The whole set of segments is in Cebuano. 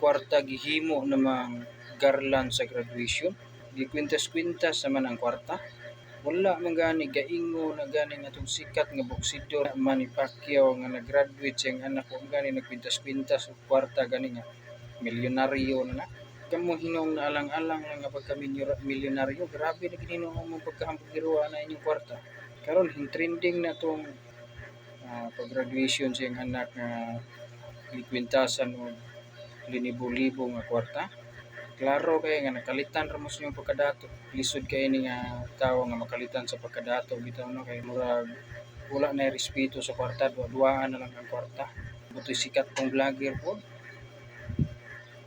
kwarta gihimo namang garland sa graduation. Gikwintas-kwintas naman ang kwarta. Wala man gani gaingon na gani nga atong sikat nga boksidor Manny Pacquiao nga nag-graduate siyang anak, wa man gani nagkwintas-kwintas og kwarta gani nga milyonaryo na na. Kamo hinuong naalang-alang lang nga pagka milyonaryo, grabe na gid hinuon mo pagkahambugiroa na inyong kwarta. Karon trending na tong pag-graduation sa iyang anak nga gikwintasan og linibo-libo nga kwarta. Klaro kay nga nakalitan ra mo sa inyong pagkadato. Lisod kay ni nga tawo nga makalitan sa pagkadato bitaw, no, kay murag wala na respeto sa kwarta, duwa-duwaan na lang ang kwarta. Butoy sikat pong vlogger po.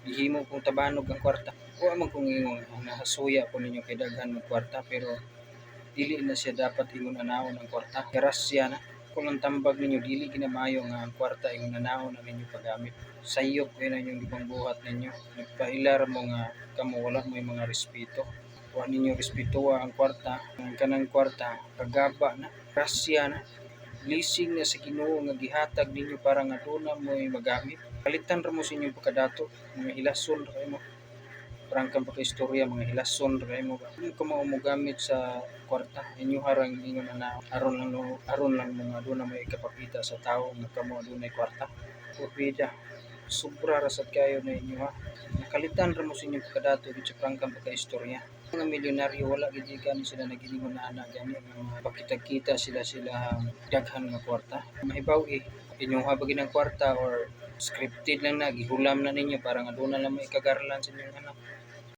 Gihimo pong tabanog ang kwarta. Wa man kong ingon nga nahasuya po ninyo kay daghan mo kwarta, pero dili na siya dapat ingon anaon ang kwarta. Grasya na. Kung ang tambag ninyo, dili ginamayo nga ang kwarta ingon anaon ang inyong paggamit. Sayop kay na inyong gipangbuhat ninyo. Nagpailar mo nga kamo wala mo mga respeto. Wa ninyo respetuwa ang kwarta. Ang kanang kwarta, kagaba na, grasya na. Blessing na sa Ginoo nga gihatag ninyo para nga duna mo'y magamit. Kalitan ra mo sa inyong pagkadato, mga hilason ra kay mo. Prangkang pagka-istorya, mga hilason ra kay mo. Kung ka mao mogamit sa kwarta, inyo harang ingon ana aron lang, no, aron lang mga duna may ikapakita sa tawo nga kamo adunay kwarta. Purbida, sobra ra sad kayo na inyo ha. Nakalitan ra mo sa inyong pagkadato gid sa prangkang pagka-istorya. Mga milyonaryo, wala gid gani sila nagiingon na ana gani nga pakita-kita sila sila daghan nga kwarta. Mahibaw eh, inyong habagin ang kwarta or scripted lang na gihulam na ninyo para nga doon na lang may ikagarlan sa inyong anak.